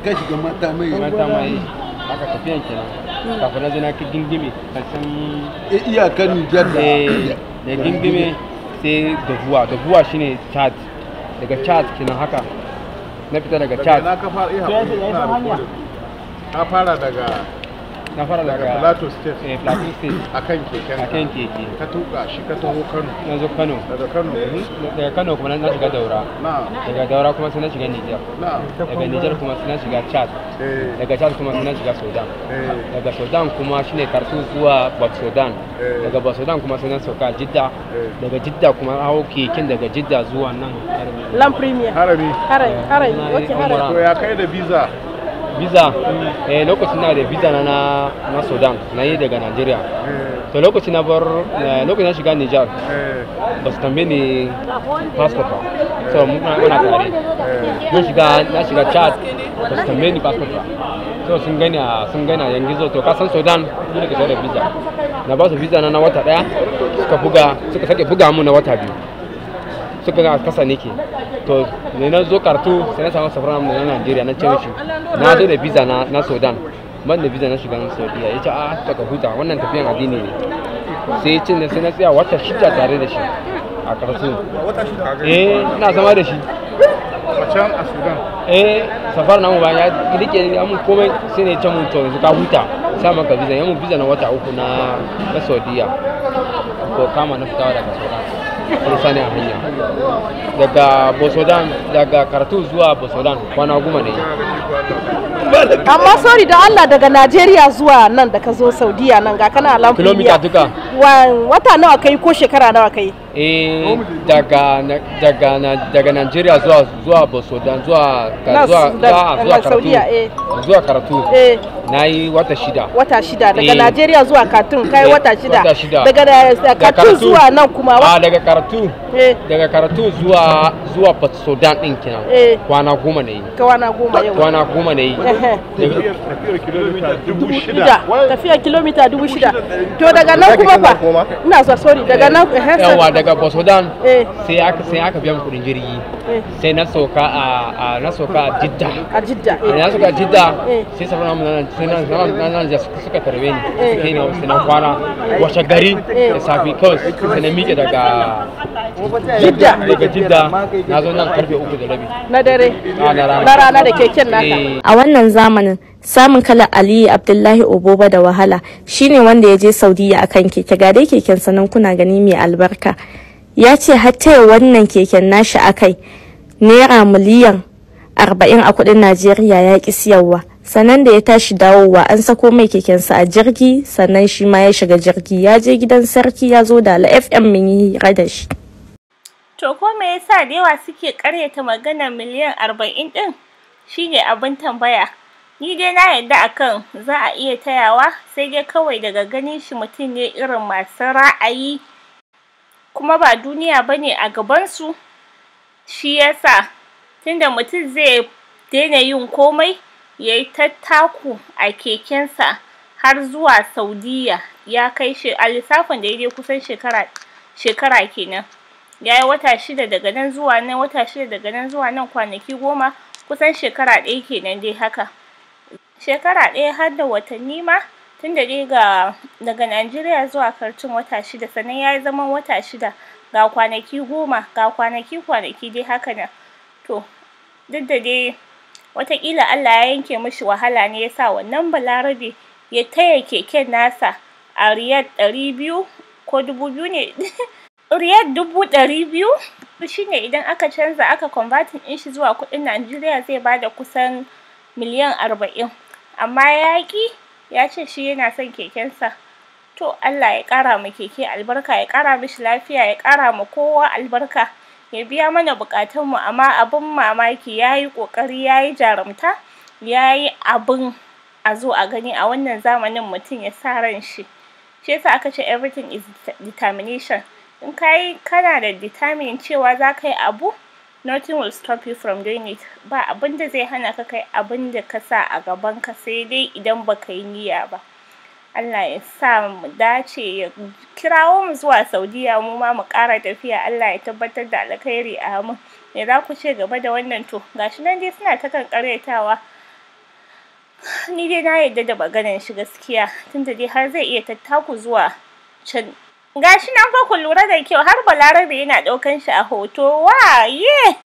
Ka shiga mata mai. Mata mai haka tafiyan kenan. Kafin na zo na gingime karshen iyakar Nijar da da gingime sai Dabuwa. Dabuwa shine Chad. Daga Chad kenan haka na fita daga Chad. Na ka fara iya ka fara daga na fara daga Plateau State. Plateau State. Akan keken. Akan keke. Ka tuka shi ka taho Kano. Na zo Kano. Daga Kano. Daga Kano kuma na shiga Daura. Daga Daura kuma sai na shiga Niger. Daga Niger kuma sai na shiga Chad. Daga Chad kuma sai na shiga Sudan. Daga Sudan kuma shine Khartoum zuwa Port Sudan. Daga Port Sudan kuma sai na sauka Jidda. Daga Jidda kuma hawo keken daga Jidda zuwa nan. Lam Premier. Harami. Harami. Okay, Harami. To ya kai da visa? Visa, lokacin na da visa na Sudan, na yi daga Nigeria. To lokacin na bar, lokacin na shiga Niger, ba su tambaye ni passport ba. So muna tare. Na shiga Chad, ba su tambaye ni passport ba. So sun gani a yangizo. To ka san Sudan dole ka da visa. Na ba su visa na wata daya, suka sake buga mu na wata 2. Suka ga kasa nake. To ne na zo Khartoum sai na samu safaran na Nigeria, na ce mishi na zo da visa na Sudan, ban da visa na shiga Saudiya. Ya ce a to ka huta, wannan tafiyan addini ne. Sai ce ne sai na tsaya wata 6 tare da shi a Khartoum. Ina zama da shi a can a Sudan. Safar namu bayan ya rike ni mun komai sai ne ce mun to yanzu ka huta, sa maka visa. Ya mun visa na wata 3 na Saudiya. Ko kama na fitawa daga Sudan. Sun sani a hanya daga Bosodan, daga Khartoum zuwa Bosodan kwana 10 ne. Amma sorry da Allah, daga Najeriya zuwa nan da ka zo Saudiya nan ga kana Lam Premier. Kilomita duka. Wata nawa kai ko shekara nawa kai? Daga Najeriya zuwa Bosodan zuwa Saudiya, zuwa Khartoum. Na yi wata 6. Wata 6 daga Najeriya zuwa Khartoum kai wata 6. Daga Khartoum zuwa nan kuma daga Khartoum. Daga Khartoum zuwa Port Sudan din kenan. Kwana 10 ne. Kwana 10 yau. Kwana 10 ne. Tafiyar kilomita 6,000. Tafiyar kilomita 6,000. To daga nan kuma fa ina so sorry daga nan yawa daga Port Sudan sai aka biya mu kudin jirgi. Sai na sauka a Jidda. A Jidda. Na sauka a Jidda sai sabon mu nan sai nan suka tarbe ni. Sai ne sai na kwana washe gari da safi kawai sai na miƙe daga Jidda. Daga Jidda na zo nan karfe 3:30 na dare. Na rana da keken naka. A wannan zamanin samun kalar Aliyu Abdullahi Oboba da wahala. Shine wanda ya je Saudiya akan keke. Ga dai keken sanan kuna gani mai albarka. Ya ce har taya wannan keken nashi akai naira miliyan 40 a kudin Najeriya ya ki siyarwa. Sannan da ya tashi dawowa an sako mai kekensa a jirgi, sannan shi ma ya shiga jirgi ya je gidan sarki ya zo da FM mun yi hira da shi. To ko me yasa da yawa suke karyata maganar miliyan 40 din? Shine abin tambaya. Ni dai na yarda akan za a iya tayawa, sai dai kawai daga ganin shi mutum ne irin masu ra'ayi kuma ba duniya bane a gaban su. Shi yasa tunda mutum zai daina yin komai yayi tattaku a kekensa har zuwa Saudiya, ya kai shi a lissafin da ya dai kusan shekara kenan. Yayi wata 6 daga nan zuwa nan, wata 6 daga nan zuwa nan, kwanaki 10, kusan shekara 1 kenan dai haka. Shekara 1 har da watanni ma, tunda dai ga daga Najeriya zuwa Khartoum wata 6, sannan yayi zaman wata 6, ga kwanaki 10, ga kwanaki dai haka nan. To duk da dai wataƙila Allah ya yanke mishi wahala ne yasa wannan Balarabe ya taya keken nasa a riyal 200 ko 2,000 ne. Riyal 200,000 shine idan aka canza aka converting din shi zuwa kuɗin Najeriya zai bada kusan miliyan 40. Amma yaƙi ya ce shi yana son kekensa. To Allah ya ƙara ma keke albarka, ya ƙara mishi lafiya, ya ƙara ma kowa albarka, ya biya mana buƙatunmu. Amma abin mamaki yayi ƙoƙari, yayi jarumta, yayi abin a zo a gani a wannan zamanin mutum ya sa ran shi. Shi yasa aka ce everything is determination. In kana da determine cewa za ka yi abu, nothing will stop you from doing it. Ba abin da zai hana ka kai abin da ka sa a gaban ka, sai dai idan baka yi niyya ba. Allah ya sa mu dace, ya kirawo mu zuwa Saudiya mu ma mu ƙara tafiya. Allah ya tabbatar da alkhairi, amin. Me za ku ce game da wannan? To gashi nan dai suna ta kan ƙaryatawa. Ni dai na yarda da maganar shi gaskiya, tunda dai har zai iya tattaku zuwa can. Gashi nan fa, ku lura da kyau, har Balarabe yana ɗaukan shi a hoto. Waye?